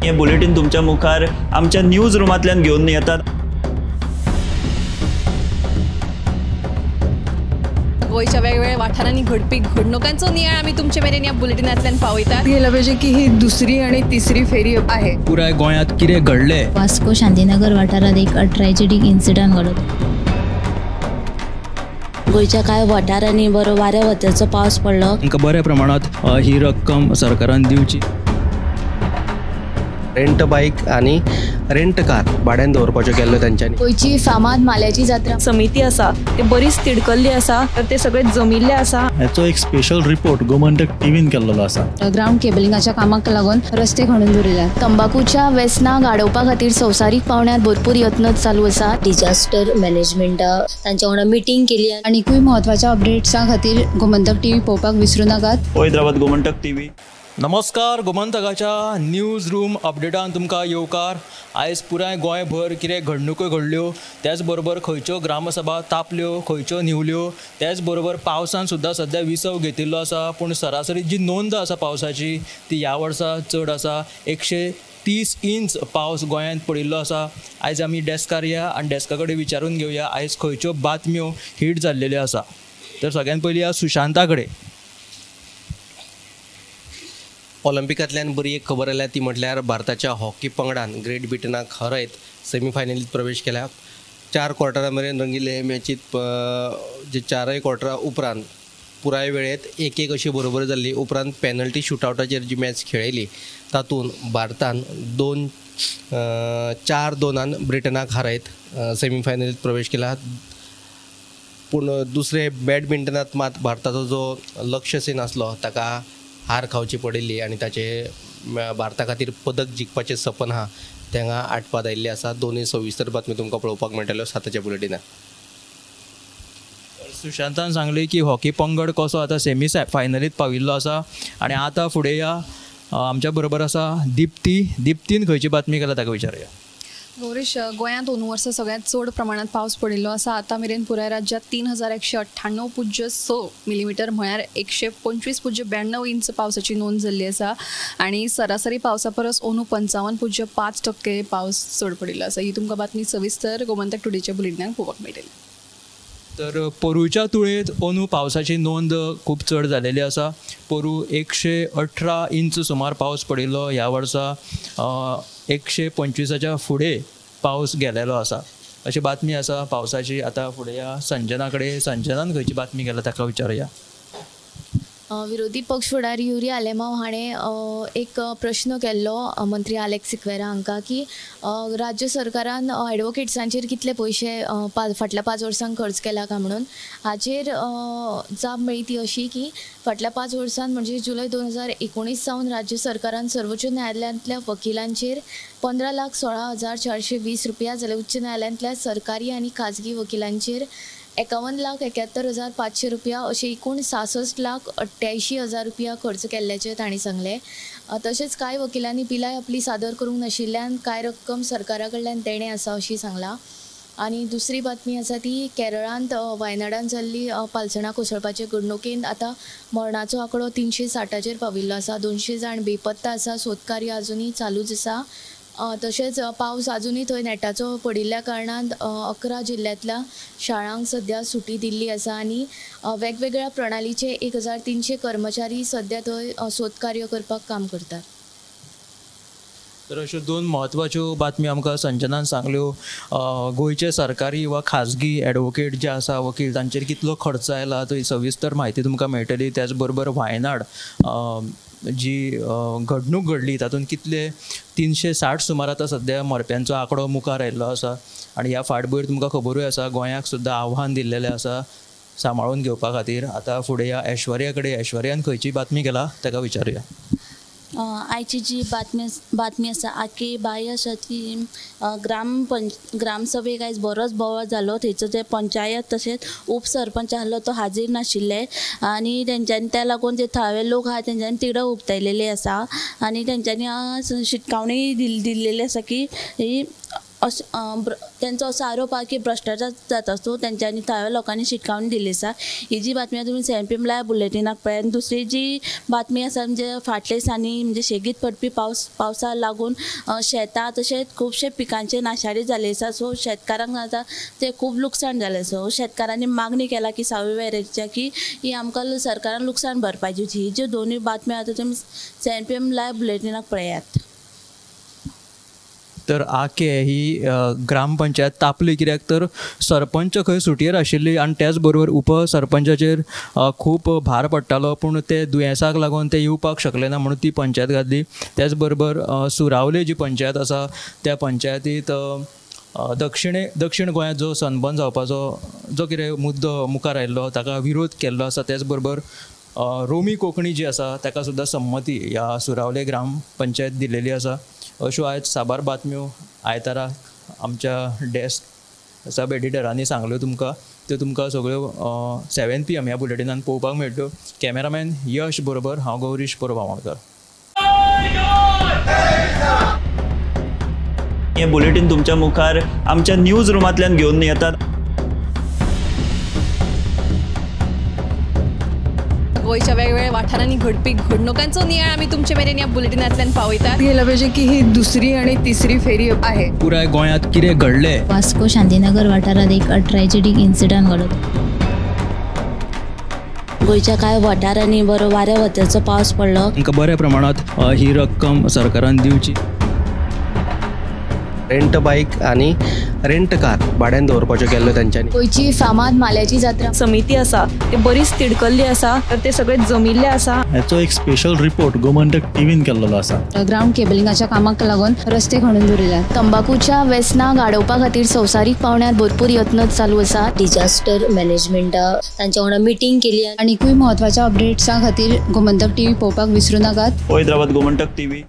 हे बुलेटीन तुमच्या मुखार आमच्या न्यूज रुमांतल्यान घेवन येतात। गोंयच्या वेगवेगळ्या वाठारांनी घडपी घडणुकांचो नियाळ आमी तुमचे मेरेन ह्या बुलेटिनांतल्यान पावयतात। गेला पाहिजे की ही दुसरी आणि तिसरी फेरी आहे। पुराय गोंयांत कितें घडलें? वास्को शांतीनगर वाठारांत एक ट्रॅजेडीक इन्सिडंट घडलो। गोंयच्या कांय वाठारांनी बरो वाऱ्या वताचो पावस पडलो। तांकां बऱ्या प्रमाणांत ही रक्कम सरकारान दिवची। रेंट बाईक आनी रेंट कार भाड्यान दवरपाच्यो केल्ल्यो तांच्यांनी। गोंयची फामाद माल्याची जात्रा समिती आसा ते बरीच तिडकल्ली आसा, तर ते सगळे जमिल्ले आसा। हाचो एक स्पेशल रिपोर्ट गोमंतक टीव्हीन केल्लो आसा। ग्राउंड केबलिंगाच्या कामाक लागून रस्ते खणून दवरिल्यात। तंबाकूच्या वेसनाक आडोवपा खातीर संवसारीक पावंड्यार भरपूर यत्न चालू आसा। डिजास्टर मॅनेजमेंटा तांच्या वांगडा मिटींग केली। आनीकूय म्हत्वाच्या अपडेट्सां खातीर गोमंतक टीव्ही पळोवपाक विसरू नाकात। हैदराबाद गोमंतक टीव्ही। नमस्कार, गोमंतकाच्या न्यूज रूम अपडेटान तुमकां येवकार। आयज पुराय गोंयभर कितें घडणुको घडल्यो, त्याच बरोबर खंयच्यो ग्रामसभा तापल्यो, खंयच्यो न्हिवल्यो, त्याच बरोबर पावसान सुद्दां सद्या विसव घेतिल्लो आसा। पूण सरासरी जी नोंद आसा पावसाची ती ह्या वर्सा चड आसा। 130 इंच पावस गोंयांत पडिल्लो आसा। आयज आमी डेस्कार या आनी डेस्का कडेन विचारून घेवया आयज खंयच्यो बातम्यो हीट जाल्लेल्यो आसा। तर सगळ्यात पयलीं या सुशांता कडेन। ऑलिम्पिकांतल्यान बरी एक खबर आयल्या ती म्हटल्यार भारताच्या हॉकी पंगडान ग्रेट ब्रिटनाक हरयत सेमीफायनलीत प्रवेश केला। 4 क्वॉर्टरां मेरेन रंगिल्ले हे मॅचीत जे 4 क्वॉर्टरां उपरांत पुराय वेळेत 1-1 अशी बरोबर जाल्ली। उपरांत पेनल्टी शुटआवटाचेर जी मॅच खेळयली तातूंत भारतान 4-2 ब्रिटनाक हरयत सेमीफायनलीत प्रवेश केला। पूण दुसरे बॅडमिंटनांत मात भारताचो जो लक्ष्य सेन आसलो ताका हार खावची पडिल्ली आनी ताचे भारता खातीर पदक जिखपाचें सपन आहा तेंगा आटपात आयिल्लें आसा। दोनूय सविस्तर बातमी तुमकां पळोवपाक मेळटल्यो 7च्या बुलेटिनात। सुशांतान सांगलें की हॉकी पंगड कसो आतां सेमी फायनलीत पाविल्लो आसा आनी आतां फुडें या आमच्या बरोबर आसा दिप्ती। दिप्तीन खंयची बातमी केला ताका विचारुया। गौरीश, गोंयांत अंदू वर्सा सगळ्यांत चड प्रमाणांत पावस पडिल्लो आसा। आतां मेरेन पुराय राज्यांत 3198.6 मिलीमिटर म्हळ्यार 125.92 इंच पावसाची नोंद जाल्ली आसा आनी सरासरी पावसा परस अंदू 55.5% पावस चड पडिल्लो आसा। ही तुमकां बातमी सविस्तर गोमंतक टुडेच्या बुलेटिनाक पळोवपाक मेळटली। तर पोरूच्या तुळेंत अंदू पावसाची नोंद खूब चड जालेली आसा। पोरू 118 इंच सुमार पावस पडिल्लो, ह्या वर्सा 125च्या फुडें पावस गेलेलो आसा अशी बातमी आसा पावसाची। आतां फुडें या संजना कडेन। संजनान खंयची बातमी केला ताका विचारुया। विरोधी पक्ष फुडारी युरी आलेमाव हाणें एक प्रश्न केल्लो मंत्री आलेक्स सिक्वेरा हांकां की राज्य सरकारान एडवोकेट्सांचेर कितले पयशे फाटल्या 5 वर्सांक खर्च केला काय म्हणून। हाचेर जाप मेळ्ळी ती अशी की फाटल्या 5 वर्सांत म्हणजे जुलय 2019 सावन राज्य सरकारान सर्वोच्च न्यायालयांतल्या वकिलांचेर 15,16,420 रुपया जाल्यार उच्च न्यायालयांतल्या सरकारी आनी खाजगी वकिलांचेर 51,71,500 रुपया अशे एकूण 66,88,000 रुपया खर्च केल्ल्याचें तांणी सांगलें। तशेंच कांय वकिलांनी बिलां आपली सादर करूंक नाशिल्ल्यान कांय रक्कम सरकारा कडल्यान देणें आसा अशी सांगलां। आनी दुसरी बातमी आसा ती केरळांत वायनाडान जाल्ली पालसणां कोसळपाचे घडणुकेंत आतां मरणाचो आंकडो 360चेर पाविल्लो आसा। 200 जाण बेपत्ता आसा। सोदकार्य आजुनूय चालूच आसा। तशेंच पावस आजुनूय थंय नेटाचो पडिल्ल्या कारणान 11 जिल्ल्यांतल्या शाळांक सद्या सुटी दिल्ली आसा आनी वेगवेगळ्या प्रणालीचे 1300 कर्मचारी सद्या थंय सोदकार्य करपाक काम करतात। तर अश्यो दोन म्हत्वाच्यो बातम्यो आमकां संजनान सांगल्यो। गोंयचे सरकारी वा खाजगी एडवोकेट जे आसा वकील तांचेर कितलो खर्च आयला तो सविस्तर म्हायती तुमकां मेळटली। त्याच बरोबर वायनाड जी घडणूक घडली तातूंत कितले 360 सुमार आतां सद्या मरप्यांचो आंकडो मुखार आयिल्लो आसा आनी ह्या फाटभुंयेर तुमकां खबरूय आसा गोंयाक सुद्दां आव्हान दिल्लेलें आसा सांबाळून घेवपा खातीर। आतां फुडें ह्या ऐश्वर्या कडेन। ऐश्वर्यान खंयची बातमी केला ताका विचारुया। आयची जी बातमी आसा आके बाय आसा ती ग्रामसभेक आयज बरोच बोवाळ जालो। थंयचो जे पंचायत तशेंच उपसरपंच आहलो तो हाजीर नाशिल्ले आनी तेंच्यांनी त्या लागून जे थळावे लोक आहा तेंच्यांनी तिडक उक्तायलेली आसा आनी तेंच्यांनी शिटकावणी दिल्लेली आसा की ही अशें तेंचो असो आरोप आहा की भ्रश्टाचार जाता, सो तेंच्यांनी थळाव्या लोकांनी शिटकावणी दिल्ली आसा. ही जी बातमी आसा तुमी 7 PM live बुलेटिनाक पळयात. आनी दुसरी जी बातमी आसा म्हणजे फाटल्या दिसांनी म्हणजे शेगीत पडपी पावसाक लागून शेतां तशेंच खुबशे पिकांचे नाशाडी जाल्ली आसा. सो शेतकारांक आतां ते खूब लुकसाण जालें. सो शेतकारांनी मागणी केला की सावय वेरेच्या की ही आमकां सरकारान लुकसाण भरपाय दिवची. ही ज्यो दोनूय बातम्यो आतां तुमी 7 PM live बुलेटिनाक पळयात. तर आके ही ग्रामपंचायत तापली कित्याक तर सरपंच खंय सुटयेर आशिल्ली आनी त्याच बरोबर उपसरपंचाचेर खूब भार पडटालो, पूण ते दुयेंसाक लागून ते येवपाक शकले ना म्हणून ती पंचायत घातली. त्याच बरोबर सुरावले जी पंचायत आसा त्या पंचायतीत दक्षिण गोंयांत जो सनबर्न जावपाचो जो कितें मुद्दो मुखार आयिल्लो ताका विरोध केल्लो आसा. त्याच बरोबर रोमी कोंकणी जी आसा ताका सुद्दां संमती ह्या सुरावले ग्रामपंचायत दिलेली आसा. अश्यो आयज साबार बातम्यो आयतारा आमच्या डेस्क सब एडिटरांनी सांगल्यो तुमकां, त्यो तुमकां सगळ्यो 7 PM ह्या बुलेटिनान पळोवपाक मेळट्यो. कॅमेरामॅन यश बरोबर हांव गौरीश परब आमोणकर. हे बुलेटीन तुमच्या मुखार आमच्या न्यूज रुमांतल्यान घेवन येतात. गोंयच्या वेगवेगळ्या वाठारांनी घडपी घडणुकांचो नियाळ आमी तुमचे मेरेन ह्या बुलेटिनांतल्यान पावयतात. गेला पाहिजे की ही दुसरी आणि तिसरी फेरी आहे. पुराय गोंयांत कितें घडलें, वास्को शांतीनगर वाठारांत एक ट्रॅजेडीक इन्सिडंट घडलो. गोंयच्या कांय वाठारांनी बरो वाऱ्या वताचो पावस पडलो. तांकां बऱ्या प्रमाणांत ही रक्कम सरकारान दिवची. रेंट बायक आनी रेंट कार भाड्यान दवरपाच्यो केल्ल्यो तेंच्यांनी. गोंयची फामाद माल्याची जात्रा समिती आसा ते बरीच तिडकल्ली आसा, तर ते सगळे जमिल्ले आसा. हाचो एक स्पेशल रिपोर्ट गोमंतक टीव्हीन केल्लो आसा. ग्रावंड केबलिंगाच्या कामाक लागून रस्ते खणून दवरिल्यात. तंबाकूच्या वेसनाक आडोवपा खातीर संवसारीक पावंड्यार भरपूर यत्न चालू आसा. डिजास्टर मॅनेजमेंटा तांच्या वांगडा मिटींग केली. आनीकूय म्हत्वाच्या अपडेट्सां खातीर गोमंतक टीव्ही पळोवपाक विसरू नाकात. पळयत रावात गोमंतक टीव्ही.